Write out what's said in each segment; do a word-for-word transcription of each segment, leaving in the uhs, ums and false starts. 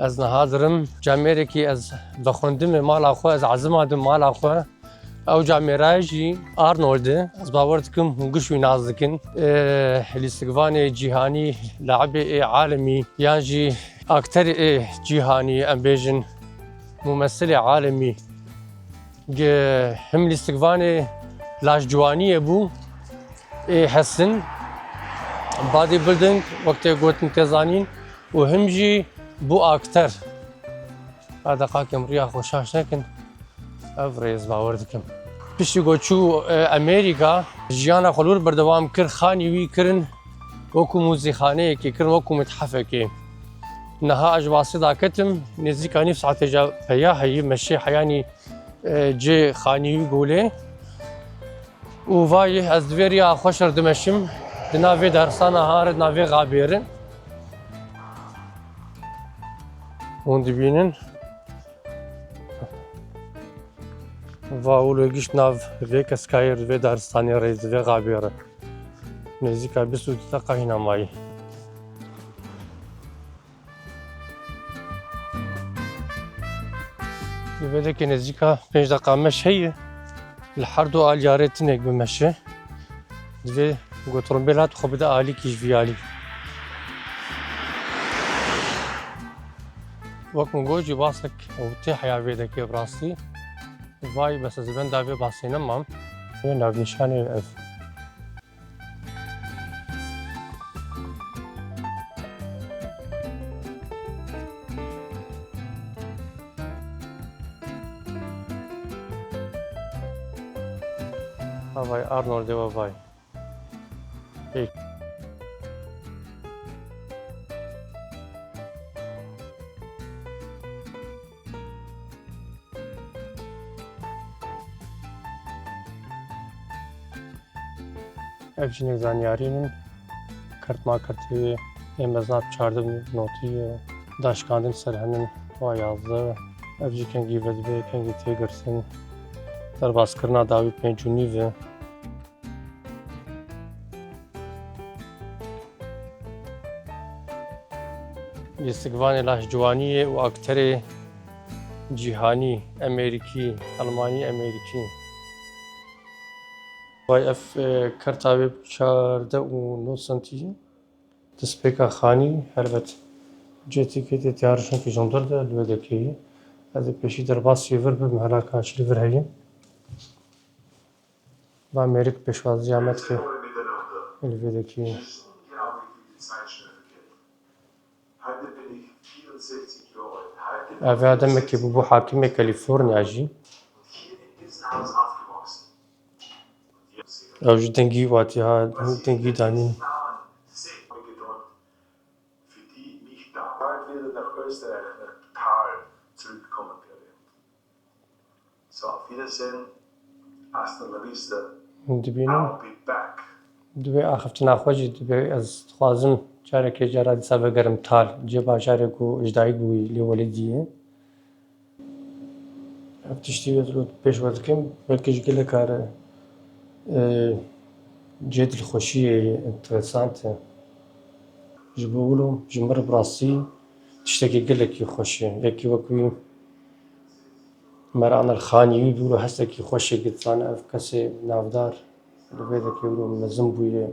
Ez niha dirim camêrekî, ez vexwendimê mala xwe, ez ezima dim mala xwe. Ew camêra jî Arnold e. Ez bawer dikim hûn giş wî nas dikin. Ê, lîstikvanê cîhanî, laibê ê alemî yan jî akterê ê cîhanî, em bêjin mumesilê alemî. Ge-, him lîstikvanê lajciwaniyê bû, ê hesin, bodybuilding, wek tê gotin tê zanîn, û him jî bû akter. Her deqakê em riya xwe şaş nekin, ev rê ez bawer dikim. Piştî ku çû, e, Amerîka, jiyana xwe li wir berdewam kir, xanî wî kirin wekû muzîxaneyekê, kirin wekû mithefekê. Niha ez ji basê daketim, nêzîka nîv saetê ca peya heyî, meşê heyanî e, cê xanî wî golê. Û vay, ez di vê riya xweş re dimeşim, di nav vê daristana ha re, di nav vê xabê re. Hûn dibînin. Va wilo giş nav vê keskayê re, vê daristanê re, di vê xabê re. Nêzîka bîst û du deqa hîna mayî. Li vê dekê nêzîka pênc deqa meş heye. Li her du aliya rê tinek bi meş e. Divê ku otomobil hat xwe bide alîkî ji vî alî. Wek min got jî basek ew tê heya vê dekê bi rastî. Vay bes ez li benda vê basê nemam. Wê navnîşanê ev. Ha vay, Arnoldê we vay. Pêk. Ev jî nek zanyarî min. Kert ma kertê ê mezin çardeh notî ye. Daşkandin ser henin wa yazdeh. Ev jî kengî vedibe, kengî tê girtin. Derbaskirina dawî pênc û nîv e. Lîstikvanê laşciwaniyê û akterê cîhanî, emerîkî, elmanî, emerîkî. Vay ev, e, kerta wê çardeh û nod sentî ye. Destpêka xanî, helbet cê têkê tê tiyar şinkî ji hundir de li wê dekê ye. Ez ê pêşî derbasî vir bibim, hela ka çi li vir heye. Va mêrik pêşwaziya me dike. Li vê dekê. Ev ya demekê bûbû hakimê Kalîforniya jî. Ew ji dengî watiha dengî danîn. Für die nicht da. Bald wieder nach Österreich, nach Thal zurückkommen werde. So, auf Wiedersehen. Hasta la vista. Dibînim. I'll be back. Divê axiftina xwe jî divê ez dixwazim carekê cara dîsa vegerim Thal, cê bajarê ku ji dayik bûyî lê welêdî ye. Ev tiştî ez got pêş ve dikim, belkî ji gelek kare, e, cê dilxweşiyê ye, interesant e. Ji bo wilo ji min re bi rastî tiştekî gelekî xweş e. Yekî wek wî Meranel Xanî wî bûro hestekî xweşê gitan ev kesê navdar li vê dekê wilo mezin bûye.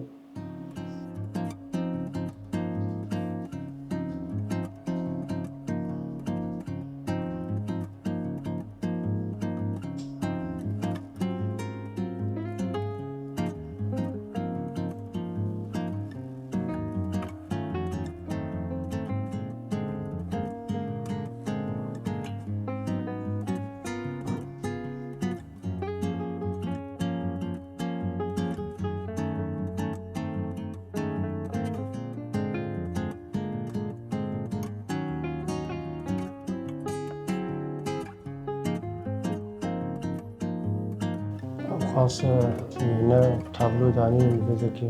Ew xas, e, ne tablo danî li vê dekê.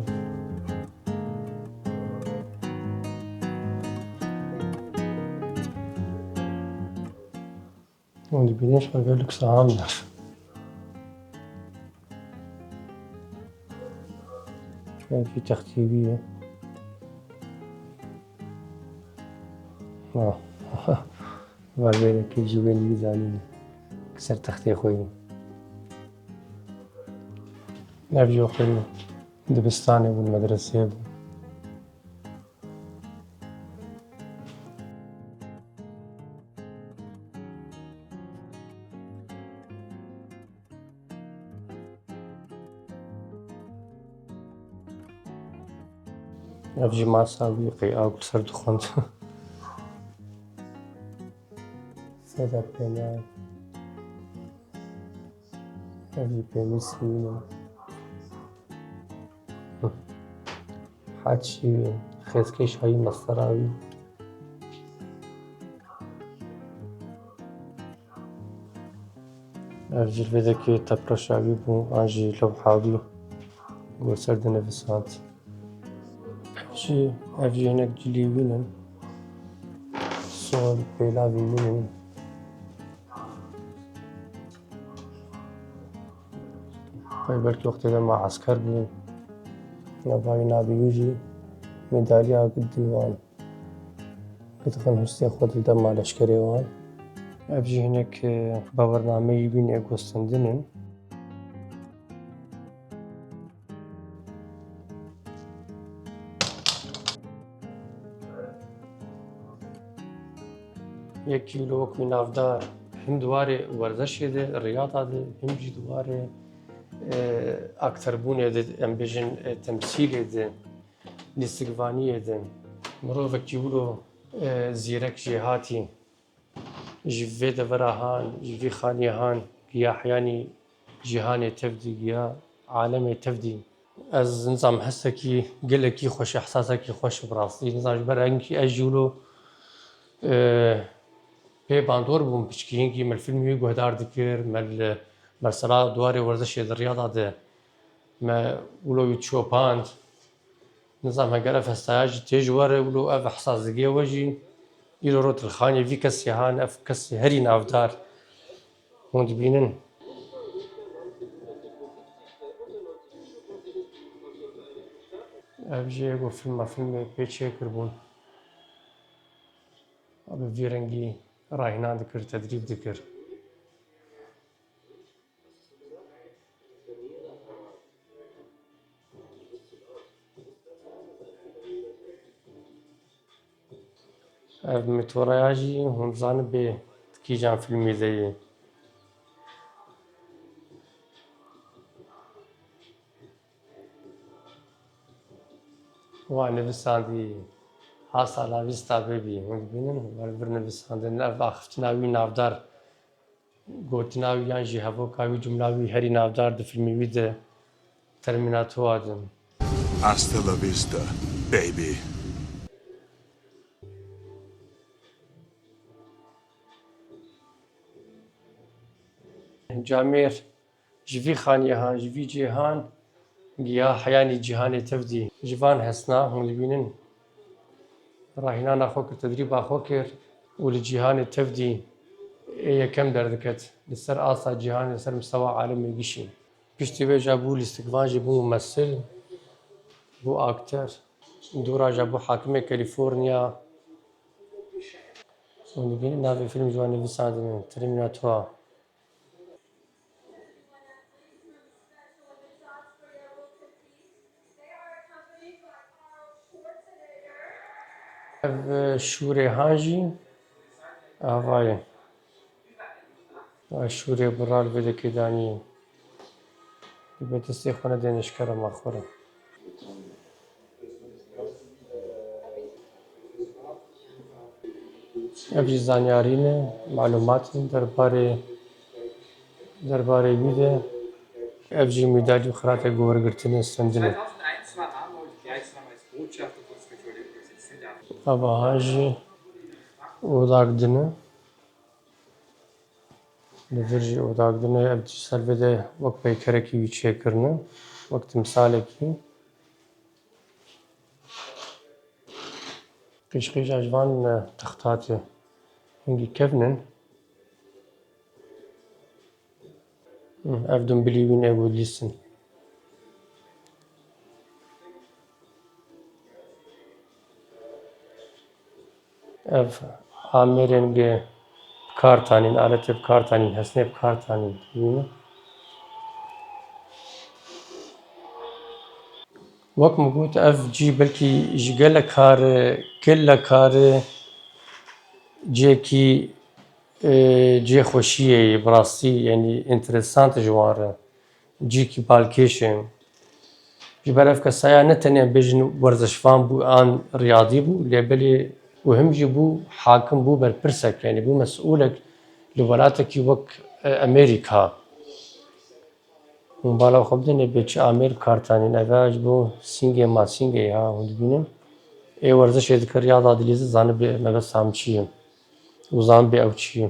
Hûn dibînin ji xwe gelek sahan ne. Belkî textî wî ye. Ha. Valbêrekê jî wê nî zanîne ser textê xwe yî. Ev jî xwe dibistanê bûn, medreseyê bûn. Ev jî masa wî qey a ku li ser dixwend. Sêda pênayê. Ev jî pênûsî wî ne. Heçî xêzkêşa wî, mestera wî. Ev jî li vê dekê tepreşa wî bû, an jî lewha wî ku ser dinivîsand. Ev jî, ev jî hinek cilî wî ne. Sol pêlavî wî ne. Qey belkî wextê de me esker bû. Navayê navê wî jî medalya gidin wan. Gidixin hustê xwe didema leşkerê wan. Ev jî hinek, e, bawernameyî wî ne gostendin in. Yekî wilo wekî navdar him di warê werzeşê de, riyada de, him jî di warê, e, akterbûnê de, em bêjin, e, temsîlê de, lîstikvaniyê de. Mirovekî wilo, e, zîrek jêhatî. Ji vê devera han, ji vî xaniyê han, giya heyanî cîhanê tevdî, giya alemê tevdî. Ez nizam hesekî gelekî xweş, ehsasekî xweş bi rastî. Nizam ji ber enkî ez jî wilo, e, pê bandor bûm piçkî, hinkî me li filmî wî guhdar dikir, me li mesela duwarê werzişê di riyada de me wilo wî çopand. Nizam heger ev hestaya jî tê ji we re wilo ev ehsas digê we jî, îro rot li xaniyê vî kesê han, ev kesê herî navdar hûn dibînin. Ev jî ego filma filmê pê çêkiribûn. Bi vî rengî rahînan dikir, tedrîb dikir. Ev metoreya jî hûn zanibê di kîjan filmî de ye. Wa nivisandî Hasta la vista baby, hûn dibînin, wer vir nivisandin, ev axiftina wî navdar. Gotina wî yan jî hevoka wî, cumla wî herî navdar di filmê wî de Terminatora de. Hasta la vista, baby. Camêr ji vî xaniyê han, ji vî cihê han, giya heyanî cîhanê tevdî. Ji van hesna hûn dibînin, rahînana xwe kir, tedrîba xwe kir û li cîhanê tevdî ê yekem derdiket, li ser asta cîhanê, li ser mistewa alemê gişî. Piştî vê jî bû lîstikvan jî bû mumessil, bû akter. Dora jî bû hakimê California. Hûn dibînin navê film ji wan nivîsandine, Terminator. Ev şûrê han jî ava ye. Ev şûrê bi ral vê dekê danî. Dibe destê xwe nedêne ji kerema xwe re. Ev jî zanyarî ne, malûmat in derbarê, derbarê wî de. Ev jî medalya û xelatê ku wergirtine, stendine. Ava han jî odak din e. Li vir jî odak din e, ev jî ser vê de wek peykerekî wî çêkirine, wek timsalekî. Qîjqîja ji van, e, texta tê. Hingî kevn in. Ev dumbilî wî ne, ew lîs in. Ev amêrên bi Kartanîn, aletê bi kartanîn, hesnê bi kartanîn. Bîne. Wek min got, ev cî belkî ji gelek kar e, gelek kar e, cihekî, e, cihê xweşiyê ye, bi rastî, yanî, interesant ji wan re. Cihekî balkêş e. Ji ber ev kesaya ne tenê em bêjin werzişvan bû an riyadî bû, lê belê û him jî bû hakim, bû berpirsek, yanî bû mesûlek li welatekî wek, e, Amerîka. Hûn bala xwe bidin, ê bê çi amêr kartanîn, eve ji bo sîngê masîngê ha, hûn dibînin. Ê werzişê dikir riyada dilîzî, zanibê mebesta min çi ye û zanibê ew çi ye.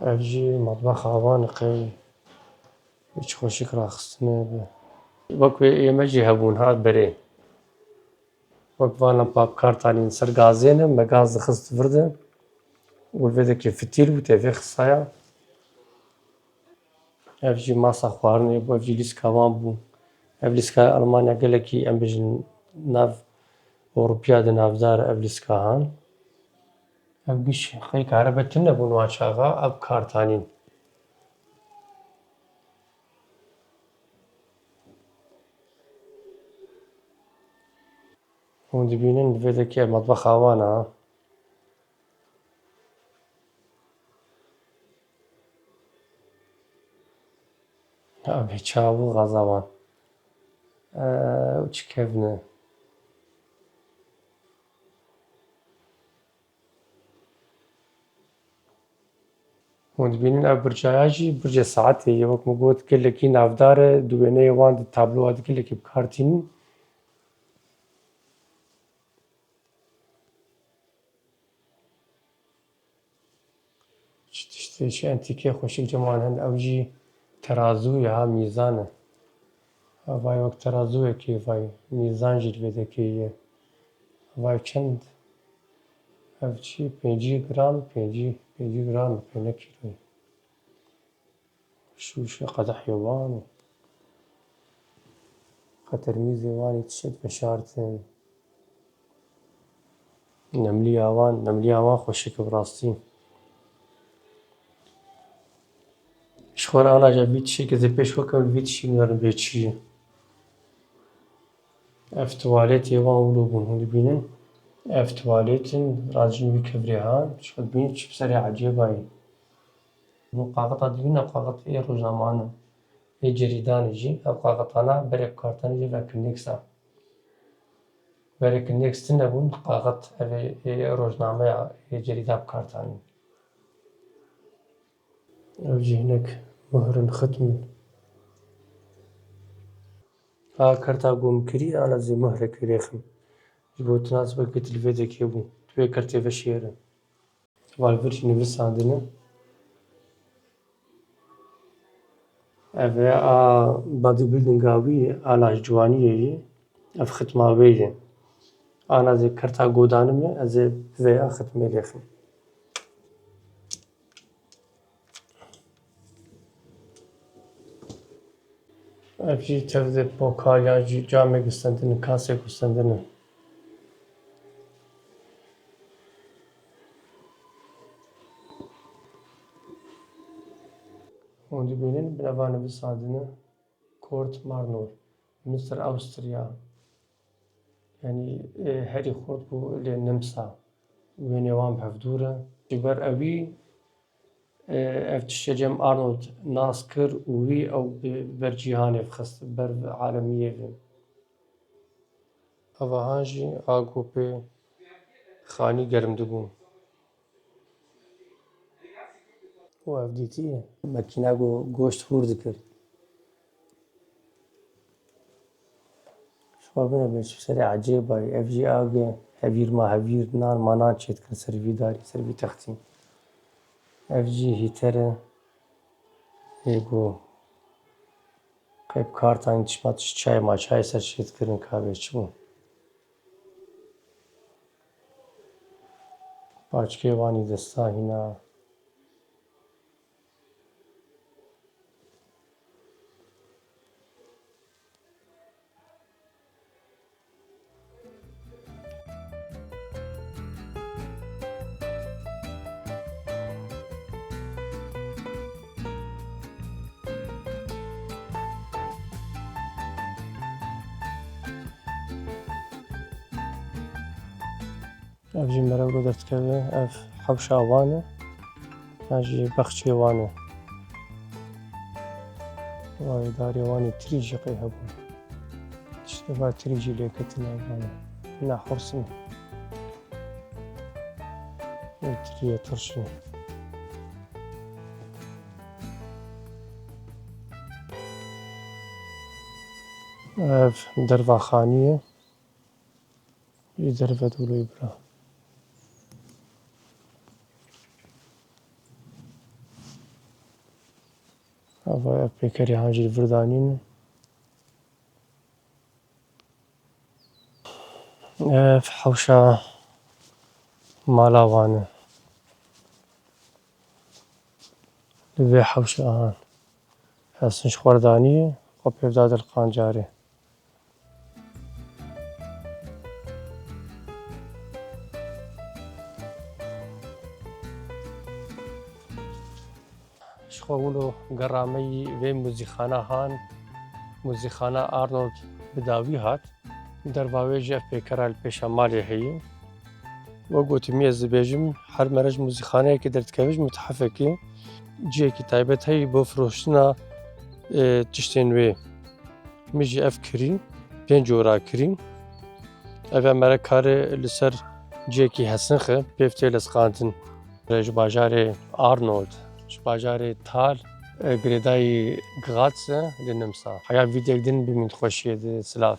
Ev jî matbexa wan e, qey hiç xweşik raxistine be. Wek wê ê me jî hebûn ha berê. Wek van lampa bi kartanîn ser gazê ne, me gaz dixist vir de. Û li vê dekê fitîl bû, tê vê xisaya. Ev jî masa xwarinê bû, ev jî lîska wan bû. Ev lîskaya Almanya gelekî, em bêjin, nav Ewropiya de navdar e ev lîskahan. Ev giş qey karebe tune bûn wan çaxa, ev kartanîn. Hûn dibînin, li vê dekê matbexa wan e. Abê çawa bû gaza wan. Ew çi kevn e. Hûn dibînin ev bircaya jî bircê saetê ye. Wek min got, gelekî navdar e, di wêneyê wan de tabloya di gelekî bi kar tînin. Çi tiştê, çi entîkê xweşik cem wan hene. Ew jî terazû ye ha, mîzan e. Vay wek terazûyekê, vay mîzan jî li vê dekê ye. Vay çend? Ev çi? Pêncî gram, pêncî, pêncî gram, pê ne kîloyê. Şûşe qedehê wan û qetermîzê wan ê tişt veşartin. Nemliya wan, nemliya wan xweşik e bi rastî. Ji xwe re ana jî vî tiştekê zê pêş xwe kem, vî tiştî nîverin bê çi ye. Ev tuwaletê wan wilo bûn, hûn dibînin. Ev tuwalet in, rajin wî kevirê han, ji xwe dibînin çi bi serê ecêba ye. Hûn qaxita dibînin, ev qaxit ê rojnaman in. Ê cerîdanê jî, ev qaxitana berê bi kartanê jî vekirnêksa. Berê kirnêks tune bûn, qaxit, ev ê, ê rojnameya, ê cerîda bi kartanîn. Ev jî hinek muhr in, xitm in. Ha kerta ku min kirî, ana zî muhrek lêxim. Ji bo tu nas bikî tu li vê dekê bû. Tu vê kertê veşêre. Val vir jî nivisandine. Ev e a bodybuildinga wî, a lajciwaniyê yê. Ev xitma wê ye. Ana zê kerta godanime, ez ê bi vê ya xitmê lêxim. Ev jî tevdê pokal yan jî camê gustendinê, kasê gustendinê. Hûn dibînin bineva nivisandine Kurt Marnor, Mister Austria. Yanî, e, herî xurt bû lê nimsa. Wênê wan bi hev dûr e. Ji ber ewî, e, ev tiştê cem Arnold nas kir û wî ew bi ber cîhanê xist, ber alemiyê ve. Evahan jî a ku pê xanî germ dibû. Û ev dîtî makîna ku goşt hûr dikir. Ji xwe bine bê çi serê ecêb bay. Ev jî a ge hevîr ma hevîr nan ma nan çêdikin ser vî darî, ser vî textî. Ev jî hîter e. Ê ku qey bi kartan çima tişt çay ma çay ser çêdikirin ka bê çi bû. Paçkê wanî desta hîna. Ev jî merewlo derdikeve, ev hewşa wan e, yan jî bexçê wan e. Vay, darê wan ê tirî jî qey hebûn. Tiştê va tirî jî lê ketine wan e. Ne hors in. Ê tirî ye, tirş in. Ev derva xanî ye. Ji derve dûrê bira. Ava ev pêkerê han jî li vir danîn. Ev hewşa mala wan e. Li vê hewşa han hesin ji xwe re danî, xwe pêv da dil qancarê. Ji xwe wilo gerame yî vê muzîxana han, muzîxana Arnold bi dawî hat. Derva wê jî ev pêkera li pêşa malê heye. Wek gotimî ez dibêjim, her mere ji muzîxaneyekê derdikeve ji mitehefekê cihekî taybet heye bo firoştina, e, tiştên wê. Min jî ev kirî, pênc ora kirî. Ev e mere kare li ser cihekî hesinxe pêv tê lesqantin. Ji bajarê Arnold, ji bajarê Thal, e, girêdayî Graz e li Nimsa. Heya vîdek din bimîn xweşiyê di silav.